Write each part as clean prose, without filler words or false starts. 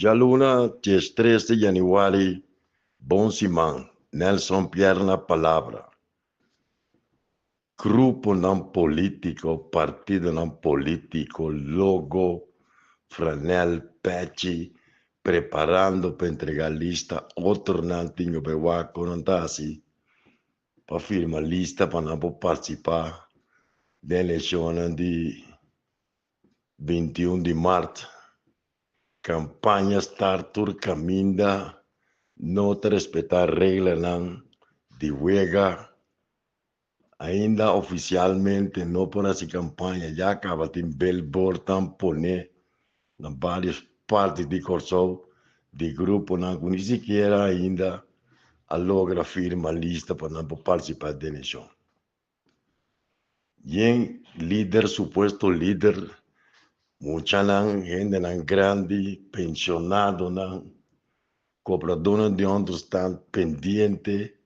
Djaluna 13 di yanüari, bon siman, Nelson Pierre na palabra. Gruponan polítiko, partidonan polítiko, logo, franel, pèchi, preparando pa entregá lista, otronan tin ku bai wak kon nan ta hasi pa firma lista pa nan por partisipá den elekshonnan di 21 di mart. Kampaña start tur kaminda, no ta respetá reglanan di wega. Ainda ofisialmente no por hasi kampaña, ya kaba tin billboardnan pone na vários parti di Kòrsou di gruponan ku ni sikiera ainda a logra firma lista pa nan por partisipá den elekshon. Yen lider, supuesto lider, muchanan, hendenan grandi, penshonadonan, kobradónan di ònderstant pendiente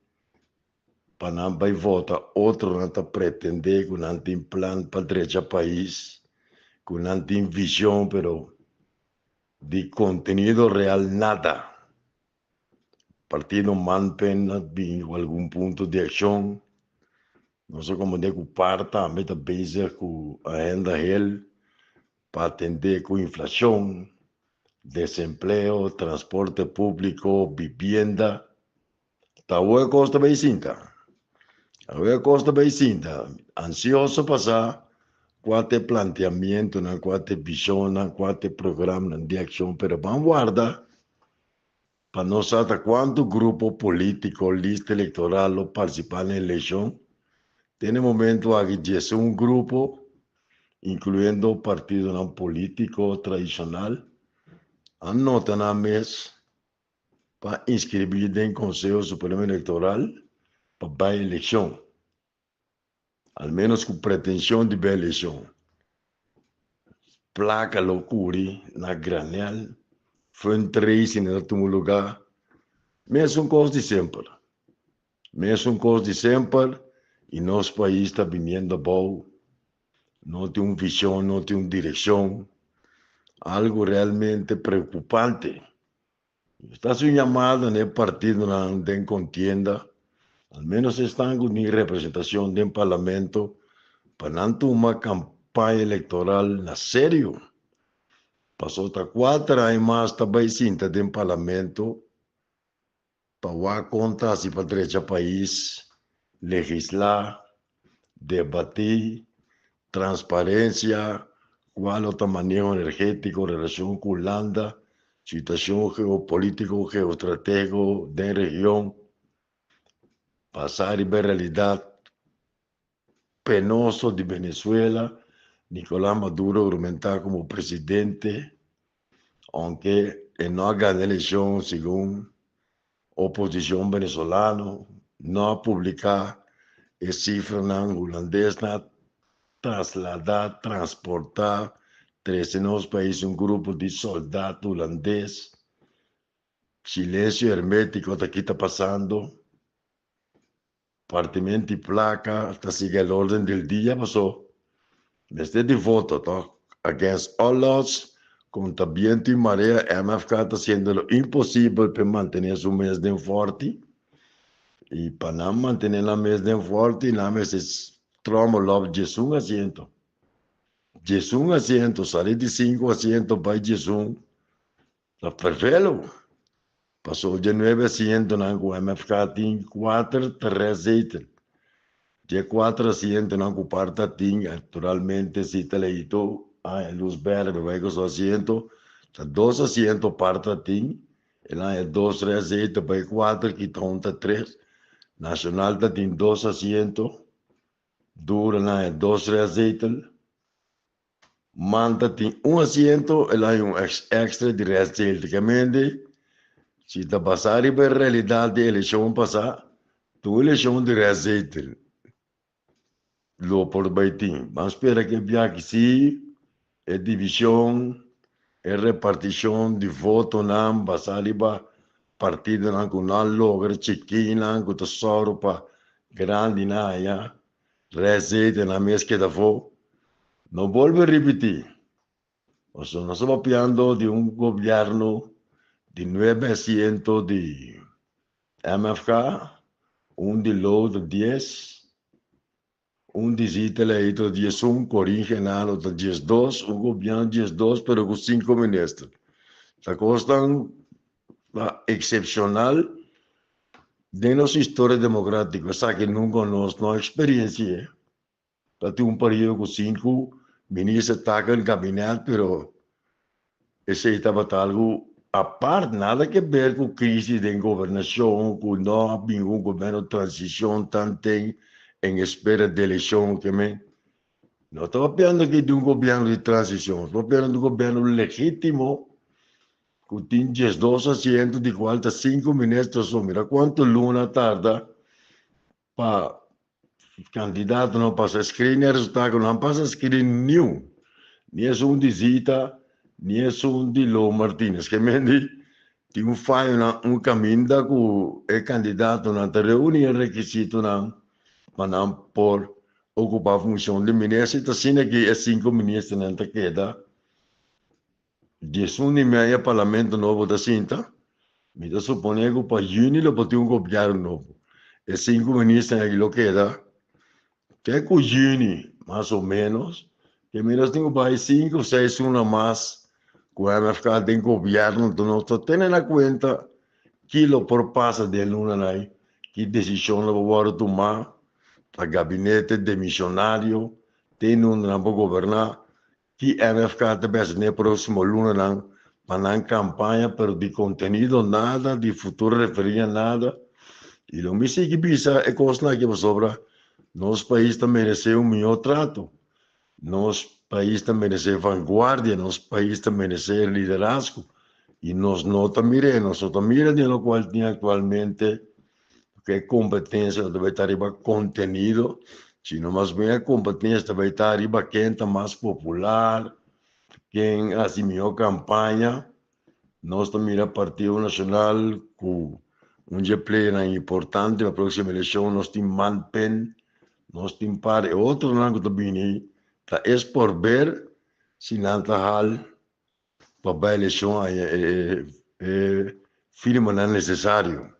pa nan bai vota, otronan ta pretendé ku nan tin plan pa drecha pais, ku nan tin vishon, pero di kontenido real nada. Partido Manpen a bin ku algun punto di akshon. Nos a komprendé ku par tambe ta bezig ku agenda hel pa atendé ku inflashon, desempleo, transporte públiko, bibienda. Ta awor e kos ta bai sinta. Awor e kos ta bai sinta. Ansioso pa sa kua ta e planteamientonan, kua ta e vishonnan, kua ta e programanan di akshon, pero ban warda pa nos sa ta kuantu grupo polítiko, lista elektoral lo partisipá na elekshon. Te na e momento aki 11 grupo, inkluyendo partidonan polítiko tradishonal, a nota nan mes pa inskribí den Konseho Supremo Elektoral pa bai elekshon, al ménos ku pretenshon di bai elekshon. Plaka lo kuri na granel, fundraising ta tuma lugá, mesun kos di semper, mesun kos di semper i nos pais ta biniendo abou, no tin un vishon, no tin un direkshon, algu realmente preokupante. Ta haci un yamada na e partidonan den contienda, al menos esnan cu tin representacion den Parlamento, pa nan tuma campaña electoral na serio. Pasobra ta cuater aña mas ta bay sinta den Parlamento pa wak con ta haci pa drecha pais, legisla, debati, transparencia, cual lo ta maneho energetico, relacion cu Hulanda, situacion geopolitico, geostrategico den region, pasa riba e realidad penoso di Venezuela, Nicolas Maduro argumenta como presidente, aunke e no a gana eleccion segun Oposicion venezolano no a publica e cifranan hulandesnan a traslada, transporta, trece nos pais un grupo di soldat hulandes. Silencio hermetico ta ki ta pasando. Partimento di placa ta sigui al orden del dia paso mester di voto toch. Against all odds, contra biento y marea MFK ta haciendo lo imposibel pa e mantene su mes den forti y pa nan mantene nan mes den forti nan mester trommel op 11 asiento. 11 asiento, sali di 5 asiento bay 11. Ta fervelo. Paso dje nuebe asientonan ku MFK tin kuater ta restzetel. Dje kuater asientonan ku par ta tin, naturalmente si ta leito haña lus berde bai ku su asiento, ta dos asiento par ta tin, el haña dos restzetel bai kuater kita un ta tres. Nacional ta tin dos asiento, Dura el haña dos restzetel. Manta tin un asiento, el haña un extra di restzetelmente. Si ta basá riba e realidat di elekshon pasá, tur elekshon di restzetel lo por bai tin. Ban spera ku e biaha si e divishon, e repartishon di votonan basá riba partidonan ku no a logra chikinan ku ta sòru pa grandinan haña Restzetel nan mes keda afó. No bolbe ripití. Pasobra nos ta papiando di un gobièrnu. Di nuebe asiento di MFK, un di Lou ta dies, un di Zita Leito ta 11, Corin Genaro ta 12, un gobièrnu 12 pero ku sinku minister. Ta kosnan ta eksepshonal den nos historia demokratiko. Esaki nunka nos no a eksperensi'é. Ta tin un periodo ku sinku minister taka den kabinet pero esei tabata algu apart, nada ke ber ku krisis den gobernashon ku no a bin un goberno transishon tanten en espera di elekshon ke men. No ta papiando aki di un goberno di transishon, ta papiando di un goberno legitimo ku tin 12 asiento di kual ta sinku minister so. Mira kuantu luna a tarda pa Kandidatonan pasa screen e resulta ku nan pasa screen niun. Ni esun di Zita, ni esun di Lo Martinez. Ke men di tin un fayo na un kaminda ku e kandidatonan ta reuni e rekisitonan pa nan por okupa funshon di minister. I ta asina ki e sinku ministernan ta keda. 11 di mei e parlamento nobo ta sinta. Mi ta supone ku pa yüni lo por tin un gobièrnu nobo. E sinku ministernan aki lo keda te ku yüni mas o ménos. Ke mi nos tin ku bai sinku o seis luna mas ku MFK den gobièrnu. Enton nos ta tene na kuenta ki lo por pasa den lunanan ei, ki desishon lo por wòrdu tumá pa gabinete demisionario te lunanan por goberná. Ki MFK ta besa den e próksimo lunanan pa nan kampaña pero di kontenido nada, di futuro referia nada. I lo mi sigui bisa e kosnan aki pasobra nos pais ta meresé un mihó trato, nos pais ta meresé vanguardia, nos pais ta meresé liderazgo i nos no ta mir'é, nos no ta mira den lokual tin aktualmente. Ku e kompetensia no ta bai ta riba kontenido, sino mas bien e kompetensia ta bai ta riba ken ta mas popular, ken hasi mihó kampaña. Nos ta mira Partido Nashonal ku un dje playernan importante pa próksimo elekshon. Nos tin Manpen, nos tin par e otronan ku ta bini ta es por ber si nan ta hal pa bai elekshon haña e firmanan nesesario.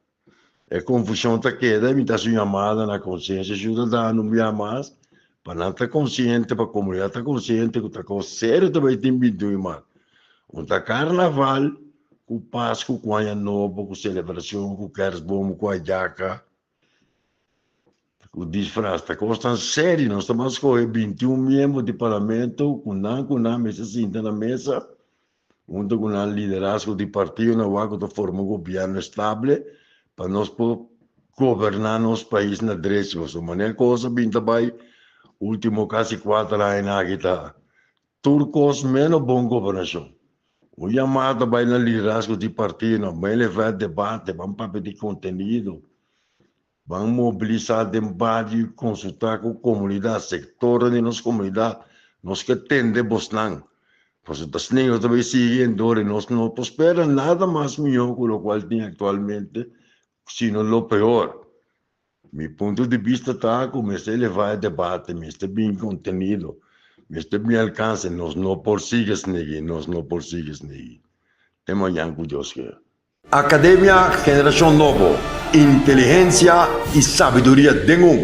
E konfushon ta keda i mi ta hasi un yamada na konsiensia siudadano un bia mas pa nan ta konsiente, pa komunidat ta konsiente ku ta kos serio ta bai tin 21 mart. Un ta karnaval ku Pasku, ku Aña Nobo, ku selebrashon, ku kersboom, ku ayaka. Ku disfras ta kos tan serio, nos ta ban skohe 21 miembro di parlamento ku nan ku nan mester sinta na mesa hunto ku nan liderazgo di partido na wak ku ta forma un gobierno estable pa nos por goberna nos pais na drechi pasobra manera kos a bin ta bai ultimo kasi kuater aña aki ta tur kos menos bon gobernashon. Un yamada ta bai na liderazgo di partido, ban eleva e debate, ban papia di kontenido, ban mobilisá den bario i konsultá ku komunidat, sektornan di nos komunidat, nos ke tende bosnan. Pasobra ta asina nos ta bai sigui endor i nos no por spera nada mas mihó ku lokual tin aktualmente, sino lo peor. Mi punto di bista ta ku mester elevá e debate, mester bin kontenido, mester bin alkanse. Nos no por sigui esnegi, nos no por sigui esnegi. Te mañan ku Dios ke. Akademia Generashon Nobo, Inteligensia i sabiduria den un.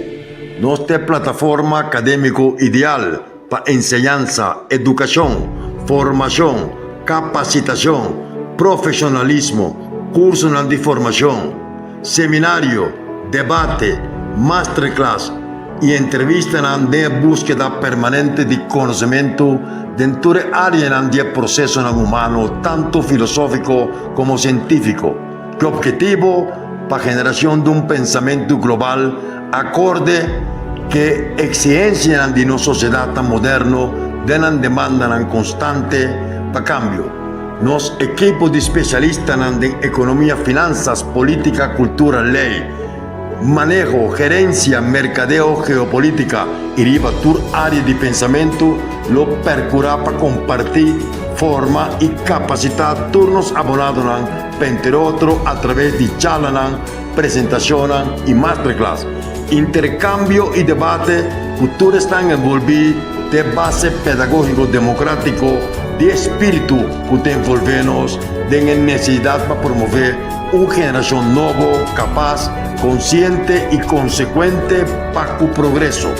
Nos ta e plataforma akadémiko ideal pa enseñansa, edukashon, formashon, kapasitashon, profeshonalismo, kursonan di formashon, seminario, debate, masterclass i entrevistanan den e búskeda permanente di konosementu den tur e áreanan di e prosesonan humano tantu filosófiko komo sientífiko, ku ophetivo pa generashon di un pensamentu global akorde ku eksigensianan di nos sosiedatnan moderno den nan demandanan konstante pa kambio. Nos ekipo di spesialistanan den ekonomia, finansas, polítika, kultura, lei, maneho, gerensia, merkadeo, geopolítika i riba tur área di pensamentu lo perkurá pa kompartí, forma i kapasitá tur nos abonadonan pa entre otro atraves di charlanan, presentashonnan i masterclass, interkambio i debate ku tur esnan envolví den base pedagógiko demokratiko di e spiritu ku ta envolvé nos. den e nesesidat pa promové un generashon nobo, kapas, konsiente i konsekuente pa ku progreso.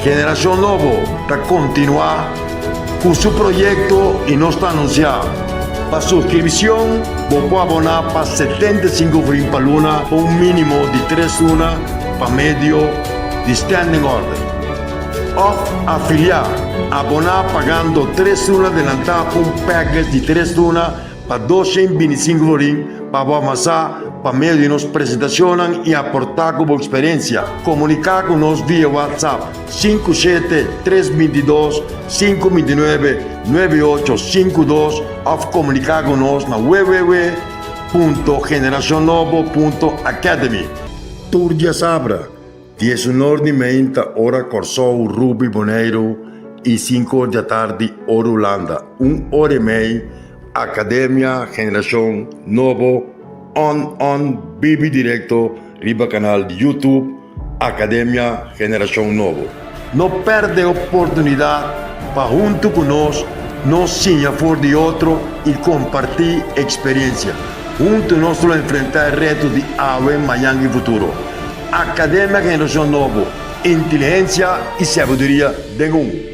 Generashon Nobo ta kontinuá ku su proyekto i nos ta anunsiá pa suskripshon bo por aboná pa 75 florin pa luna pa un mínimo di tres luna pa medio di standing order. Òf afiliá, aboná pagando tres luna adelantá pa un package di tres luna pa 225 florin pa bo avansá pa medio di nos presentashonnan i aportá ku bo eksperensia. Komuniká ku nos via WhatsApp 57 322 529 9852 òf komuniká ku nos na www.generacionnobo.academy. Tur diasabra, 11 or di meinta ora Kòrsou, Rubi, Boneiru i 5 or di atardi ora Hulanda, un ora i mei Akademia Generashon Nobo on on bibi direkto riba kanal di YouTube Akademia Generashon Nobo. No pèrdè oportunidat pa huntu ku nos nos siña for di otro i kompartí eksperensia. Huntu nos lo enfrentá e reto di awe, mañan i futuro. Akademia Generashon Nobo, inteligensia i sabiduria den un.